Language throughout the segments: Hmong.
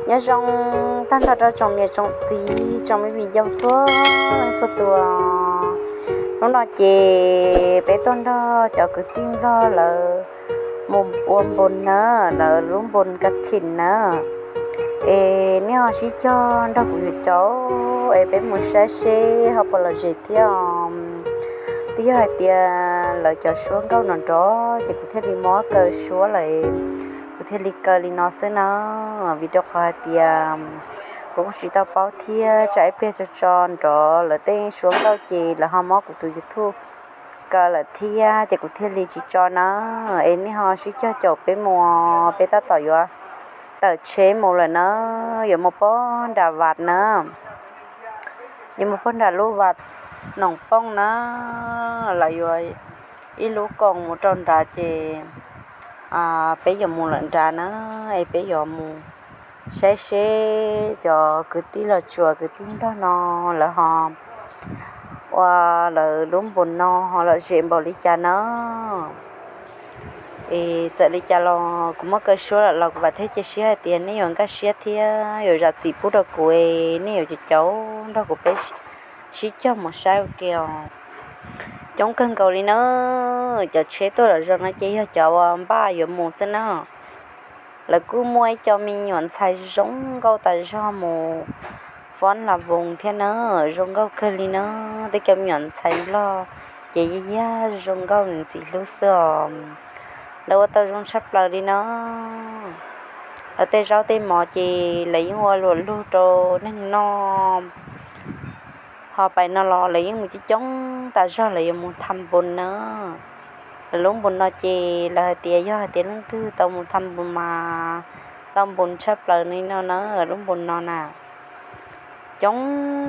Nyob zoo tag nrho rau tsoom niam tsoom txiv tsoom me viv ncaus txhua txhua tus. Hnub no ces peb tuaj nrog cov kwv tij Nplog lawv mus ua npoos na, lawv lub npoos ka thim na. Es nej ho sib cog nrog kuv yuav caum es peb mus saib seb ho puas lom zem thiab os. Twb yog hais tias lawv cov suab nkauj no nrov ces kuv thiaj li muab kaw suab lawm, kuv thiaj li kaw li no xwb na. Vim rau qhov hais tias kuv kuj tsis tau paub thiab, tsam ib pliag tso tso nrov lawv tej suab nkauj ces lawv ho muab kuv tus YouTube kaw lawm thiab ces kuv thiaj li tsis tso na. Es nej ho sib cog caum peb mus, peb tab tom yuav tawm tsheb mus lawm na, yuav mus pog nram Vas na, yuav mus pog nram lub Vas Noom Pooj na, lawv yuav ib lub koom mus rau nrad ces peb yuav mus lawm nrad na, es peb yuav mus saib seb cov kwv tij los tsuas kwv tij Nplog no lawv ho ua lawv lub npoos no ho lom zem npaum li cas na. Es txawm li cas los kuv muab kaw suab lawm los kuv vam thiab cia siab hais tias nej yuav nkag siab thiab yuav zam txim pub rau kuv, nej yuav caum caum nrog kuv peb sib cog mus saib ua ke os. Coob kawg nkaus li na, cov tsheb tuaj zom zaws no ces yog cov uas npaj yuav mus xwb na. Lawv kuj muaj ib co me nyuam ntxhais zoo nkauj tas zog mus fob la voos thiab na, zoo nkauj kawg li na. Tej cov me nyuam ntxhais Nplog ces yog yag zoo nkauj ntxim hlub xwb os. Lawv ua tau zoo tshaj plaws li na. Lawv tej zaub tej mov ces lawv yeej ua luam lug rau neeg noj. Ho pais no los lawv yeej mus coob coob tas zog, lawv yuav mus tham npoos na. Lawv lub npoos no ces lawv hais tias yog hais tias leej twg tau mus tham npoos mas tau npoos tshaj plaws li no na, lub npoos no na. Coob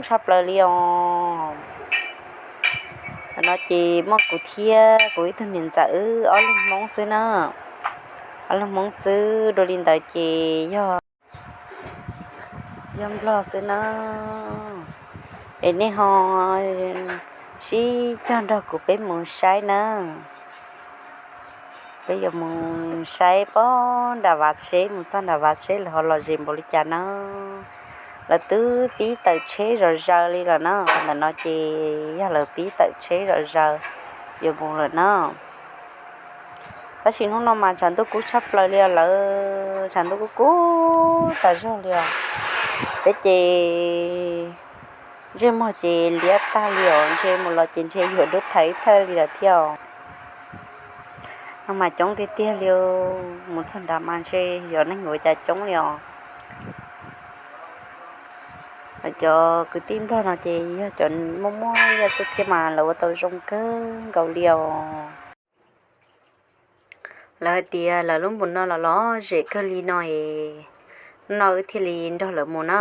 tshaj plaws li os. Tam no ces muaj kuv thiab kuv ib tug niam ntxawm wb ob leeg Hmoob xwb na. Ob leeg Hmoob xwb, dua li ntawd ces yog, yog Nplog xwb na. Es nej ho sib cog nrog kuv peb mus saib na. Peb yuav mus saib pog nram Vas seb, mus txog nram Vas seb lawv ho lom zem npaum li cas na. Lawv twb pib tawm tsheb zom zaws li lawm na, qhov ntawm no ces yog lawv pib tawm tsheb zom zaws yuav mus lawm na. Tab sis hnub no mas tshav ntuj kub tshaj plaws li os lawm, tshav ntuj kub kub tas zog li os. Peb ces ntsej muag ces liab tag li os, ntshe mus los ces ntshe yuav dub thaiv thawj li lawm thiab os. No mas coob tiag tiag li, mus txog nrad mas ntshe yog neeg yuav cas coob li os. Cov kwv tij Nplog no ces yog cov muaj muaj ib yam xwb thiab mas lawv ua tau zoo kawg nkaus li os. Lawv hais tias lawv lub npoos no los lom zem kawg li no es, no wb thiaj li nrog lawv mus na.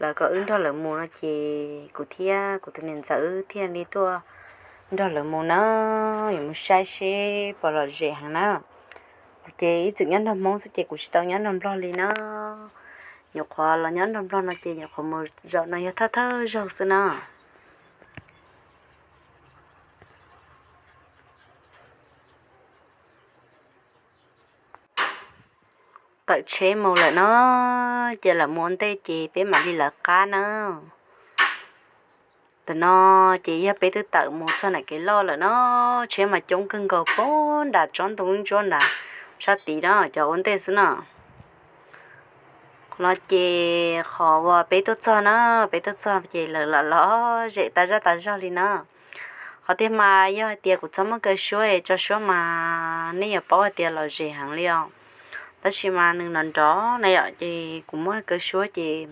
Lawv kom wb nrog lawv mus no ces kuv thiab kuv tus niam ntxawm wb thiaj li tuaj nrog lawv mus na, yuav mus saib seb puas lom zem heev na. Kuv ces ib txwm nyob nrog Hmoob xwb ces kuv tsis tau nyob nrog Nplog li na. Nyuam qhuav los nyob nrog Nplog no ces nyuam qhuav mus zaum no yog thawj thawj zaug xwb na. Tawm tsheb mus lawm no, ces lawv mus ua ntej ces peb mam li lawv qab na. Tam no ces yog peb twb tawm mus txog nram kev loj lawm no, tsheb mas coob kawg nkaus pog nram tsob ntoo ntsuab nram sab tid na, cov ua ntej xwb na. Qhov no ces qhov uas peb tuaj txog na, peb tuaj txog ces lawv los lom zem tas zaj tas zog li na. Qhov tiag mas yog hais tias kuv txhob muab kaw suab es tso suab mas nej yuav paub hais tias lom zem heev li os. Tab sis mas nws nrov nrov na yom, ces kuv muab kaw suab ces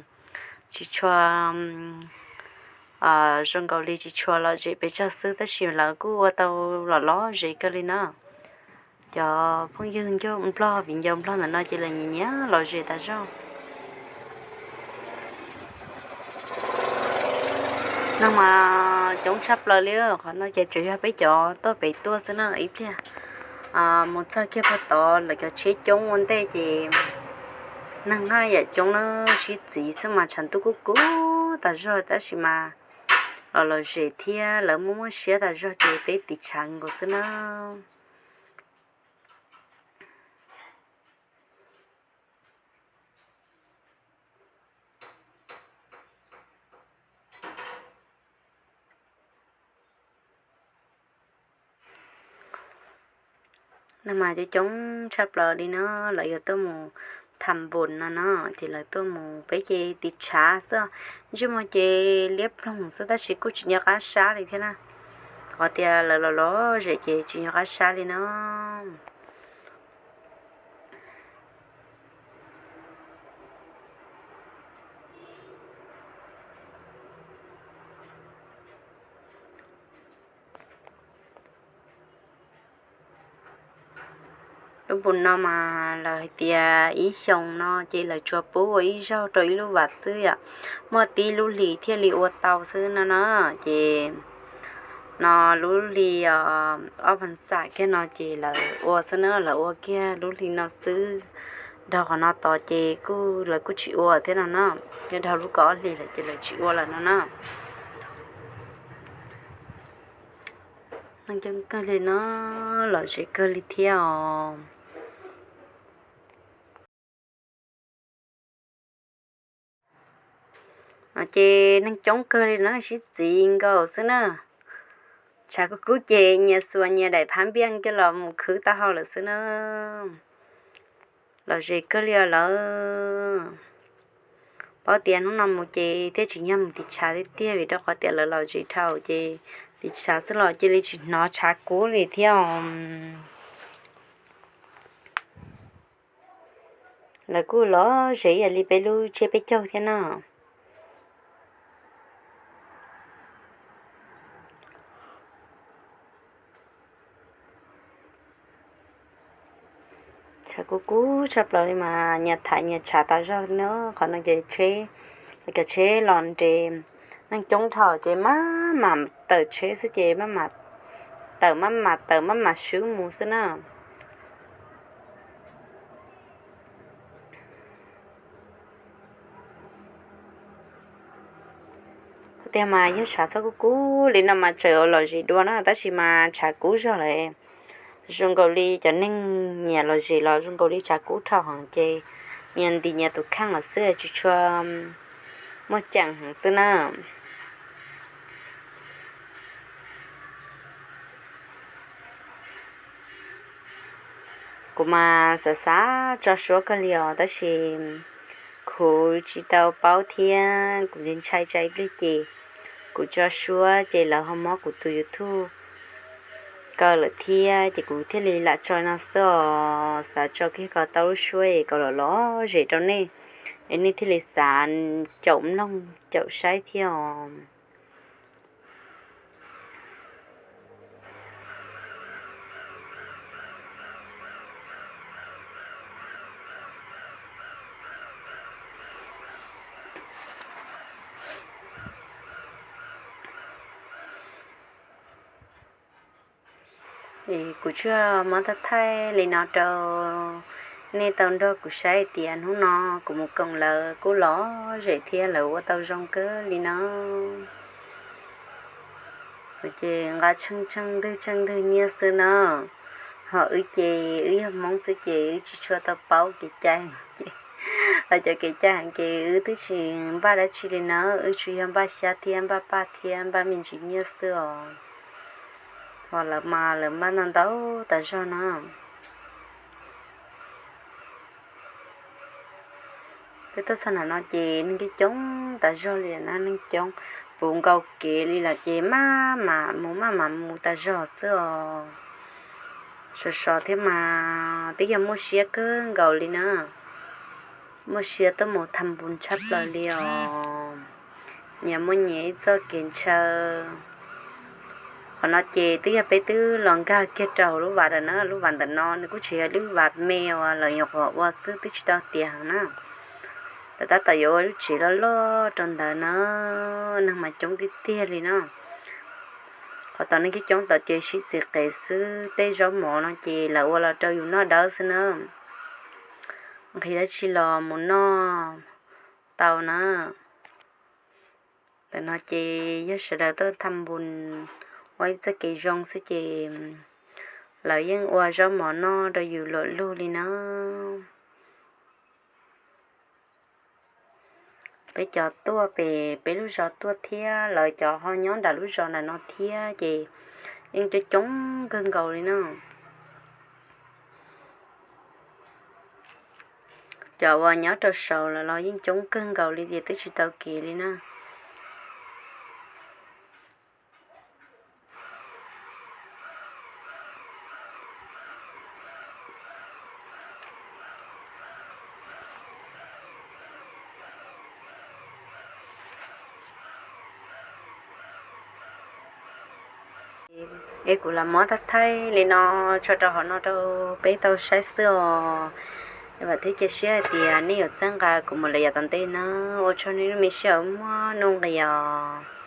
tsis tshua zoo nkaus li, tsis tshua lom zem pes tsawg xwb, tab sis lawv kuj ua tau lom lom zem kawg li na. Cov phooj ywg Nplog, viv ncaus Nplog ntawm no ces lawv nyiam nyiam lom zem tas zog. No mas coob tshaj plaws li, qhov no ces tsuas yog peb cov tuaj pem tuaj xwb na. Ib pliag mus txog kiag puag tod lawv cov tsheb coob ua ntej ces neeg haj yam coob na, sib txiv xwb mas tshav ntuj kub kub tas zog tab sis mas los lom zem thiab lawv muaj muaj siab tas zog ces peb tiv tshav nkaus xwb na. Neeg mas coob coob tshaj plaws li no, lawv yuav tuaj mus tham npus no no, ces lawv tuaj mus, peb ces tiv tshav xwb, ntsej muag ces liab ploog xwb tab sis kuj tsis nco qab sab li thiab na. Qhov tias lawv los lom zem ces tsis nco qab sab li no. Lub npus no mas lawv hais tias ib xyoos no ces lawv tsuas pub ua ib zaug rau ib lub vas xwb yom, muaj tib lub hlis thiaj li ua tau xwb no na. Ces no lub hli ob phav xam kiag no ces lawv ua xwb na, lawv ua kiag lub hli no xwb. Dhau qhov no tod ces kuj lawv kuj tsis ua thiab no na, dhau lub kaum ob hlis lawm ces lawv tsis ua lawm no na. Neeg coob kawg li no, lom zem kawg li thiab os. Ces neeg coob kawg li no sib txiv nkaus xwb na. Tshav kub kub ces nyias xuas nyias daim phab npiaj coj los mus khwb taub hau lawm xwb na. Lom zem kawg li os lawm. Paub tias hnub no mus ces thiaj tsim nyog mus tiv tshav tiag tiag vim rau qhov tias lawv lom zem dhau ces tiv tshav xwb los cia li tsis hnov tshav kub li thiab os. Lawv kuj lom zem ib yam li peb lub tsiab peb caug thiab no. Tshav kub kub tshaj plaws li mas nyias thaiv nyias tshav tas zog no. Qhov no ces tsheb, lawv cov tsheb los nres, neeg coob dhau ces maj mam tawm tsheb xwb ces maj mam tawm, maj mam tawm maj mam swb mus xwb na. Tiag mas yog tshav txhob kub kub li no mas tseem ua lom zem dua na, tab sis mas tshav kub zog lawm. Zoo nkaus li cov neeg nyiam lom zem los zoo nkaus li tshav kub dhau heev ces nyias ntim nyias tus kheej los xwb tsis tshua muaj ceem heev xwb na. Kuv mas xav xav tso suab kawg li os tab sis kuv tsis tau paub thiab kuv ntshai ntshai ib pliag ces kuv tso suab ces lawv ho muab kuv tus YouTube kaw lawm thiab ces kuv thiaj li lam tso no xwb os. Xav tso kiag kom tau lub suab es kom lom lom zem rau nej es nej thiaj li xav caum mloog caum saib thiab os. Kuv tsuas muab thaij thaij li no rau nej tau nrog kuv saib tias hnub no kuv mus koom lawv kuj lom zem thiab lawv ua tau zoo kawg li no. Ces nqa tsheej tsheej ntwg tsheej ntwg nyiaj xwb na. Ho wb ces wb yog Hmoob xwb ces wb tsis tshua tau paub kev cai ces, lawv cov kev cai heev ces wb twb tsis npaj dab tsi li na, wb tsuas yog npaj xyab thiab npaj paj thiab npaj me ntsis nyiaj xwb os. Ho lawv mas lawv npaj ntau ntau tas zog na. Peb tuaj txog nram no ces neeg coob coob tas zog li na, neeg coob puv nkaus kev li lawm ces maj mam mus maj mam mus tas zog xwb os. Sov sov thiab mas twb yog muaj siab kawg nkaus li na. Muaj siab tuaj mus tham npus tshaj plaws li os. Nyias muaj nyias ib txoj kev ntshaw. Qhov no ces twb yog peb twb los nkag kiag rau lub vas ntawm na, lub vas ntawm no nws kuj tsis yog lub vas me uas lawv nyuam qhuav ua xwb twb tsis tau tiav heev na. Lawv tab tom yuav ua lub tsev loj loj rau ntawd na, neeg mas coob tiag tiag li na. Qhov tod neeg coob coob tod ces sib txiv qev xwb, tej zaub mov no ces lawv ua los rau yus noj dawb xwb na. Nqhis dab tsi los mus noj tau na. Ntawm no ces yog sawv daws tuaj tham npus ua ib txoj kev zoo xwb ces lawv yeej ua zaub mov noj rau yus luam lug li na. Peb cov tuaj pem peb lub zos tuaj thiab lawv cov ho nyob nram lub zos nram no thiab ces yeej coob coob kawg nkaus li na. Cov uas nyob rau saud lawm los yeej coob kawg nkaus li ces twb tsis tau kev li na. Es kuv lam muab thaij thaij li no tso rau hauv no rau peb tau saib xwb os. Vam thiab cia siab hais tias nej yuav txhawb nqa kuv mus lawm yav tom ntej na. Ua tsaug nej lub me sij hawm muaj nuj nqis os.